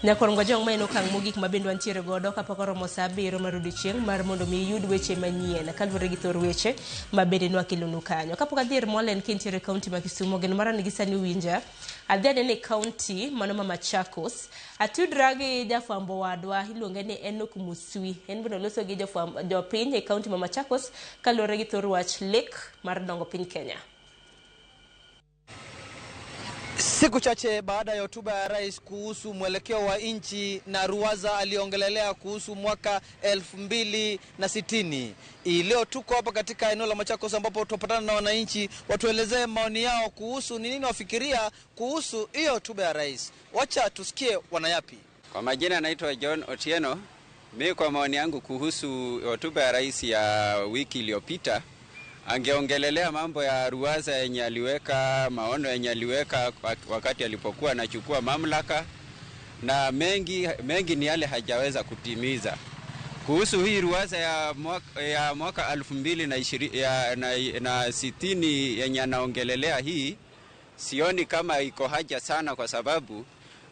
Nyakwar Jong ma en okang' mogik ma bende wantiere godo kapok oromo saa 7 mar odiochieng' mar mondo mi iyud weche manyien kaluwore gi thor weche ma bende nwakelonu kanyo. Kapok adhi ir Molen kintiere e kaunti ma Kisumu, geno mara ni gi sani uwinja. Adhi anene e kaunti mano ma Machakos. Atudra gi jafwambo wadwa iluonge ni Enoch Muswi. En bende oloso gi jopiny e kaunti ma Machakos kaluwore gi thor wach lek mar dongo piny Kenya. Siku chache baada ya hotuba ya rais kuhusu mwelekeo wa nchi na ruwaza aliongelelea kuhusu mwaka 2060. Leo tuko hapa katika eneo la Machakos ambapo tupatana na wananchi watuelezee maoni yao kuhusu ni nini wafikiria kuhusu hiyo hotuba ya rais. Wacha tusikie wanayapi. Kwa majina naitwa John Otieno. Mi kwa maoni yangu kuhusu hotuba ya rais ya wiki iliyopita, angeongelelea mambo ya ruwaza yenye aliweka, maono yenye aliweka wakati alipokuwa anachukua mamlaka, na mengi, mengi ni yale hajaweza kutimiza. Kuhusu hii ruwaza ya mwaka 2020 na 60 yenye anaongelelea hii, sioni kama iko haja sana, kwa sababu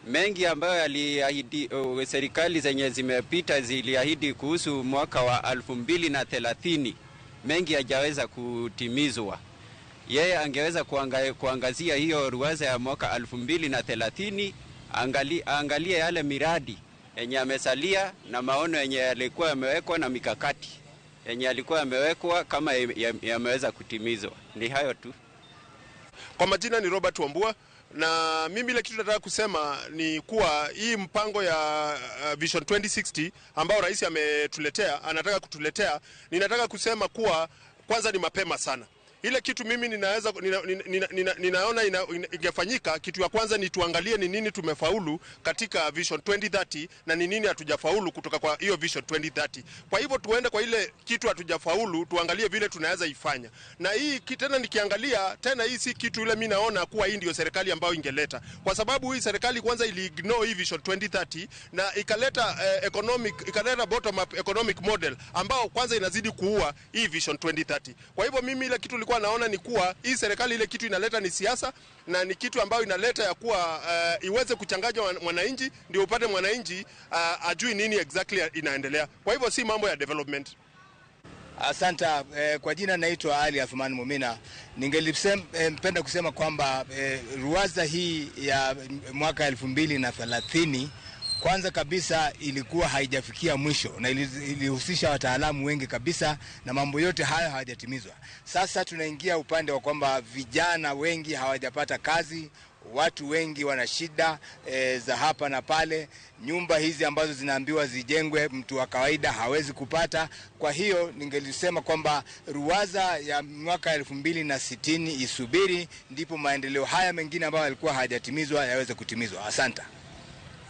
mengi ambayo yaliahidi, serikali zenye zimepita ziliahidi kuhusu mwaka wa 2030, mengi hajaweza kutimizwa. Yeye angeweza kuangazia hiyo ruwaza ya mwaka 2030, angalie yale miradi yenye amesalia na maono yenye yalikuwa yamewekwa na mikakati yenye yalikuwa yamewekwa kama yameweza kutimizwa. Ni hayo tu. Kwa majina ni Robert Wambua, na mimi ile kitu nataka kusema ni kuwa hii mpango ya Vision 2060 ambao rais ametuletea, anataka kutuletea, ninataka kusema kuwa kwanza ni mapema sana. Ile kitu mimi ninaweza ninaona ingefanyika, kitu ya kwanza ni tuangalie ni nini tumefaulu katika Vision 2030 na ni nini hatujafaulu kutoka kwa hiyo Vision 2030. Kwa hivyo tuende kwa ile kitu hatujafaulu, tuangalie vile tunaweza ifanya. Na hii tena nikiangalia tena, hii si kitu ile mimi naona kuwa hii ndio serikali ambayo ingeleta, kwa sababu hii serikali kwanza ili ignore hii Vision 2030 na ikaleta ikaleta bottom up economic model ambao kwanza inazidi kuua hii Vision 2030. Kwa hivyo mimi ile kitu nilikuwa naona ni kuwa hii serikali ile kitu inaleta ni siasa na ni kitu ambayo inaleta ya kuwa iweze kuchanganya mwananchi ndio upate mwananchi ajui nini exactly inaendelea. Kwa hivyo si mambo ya development. Asante. Kwa jina naitwa Ali Athman Mumina. Ningelipenda kusema kwamba ruwaza hii ya mwaka 2030 kwanza kabisa ilikuwa haijafikia mwisho na ilihusisha wataalamu wengi kabisa, na mambo yote hayo hayajatimizwa. Sasa tunaingia upande wa kwamba vijana wengi hawajapata kazi, watu wengi wana shida za hapa na pale. Nyumba hizi ambazo zinaambiwa zijengwe, mtu wa kawaida hawezi kupata. Kwa hiyo ningelisema kwamba ruwaza ya mwaka 2060 isubiri, ndipo maendeleo haya mengine ambayo yalikuwa hayajatimizwa yaweze kutimizwa. Asante.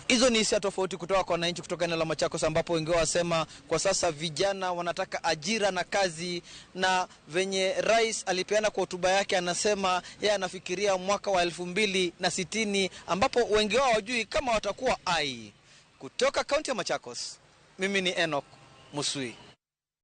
Hizo ni hisia tofauti kutoka kwa wananchi kutoka eneo la Machakos, ambapo wengi wao wasema kwa sasa vijana wanataka ajira na kazi, na venye rais alipeana kwa hotuba yake, anasema yeye anafikiria mwaka wa 2060 ambapo wengi wao hawajui kama watakuwa hai. Kutoka kaunti ya Machakos, mimi ni Enoch Musui.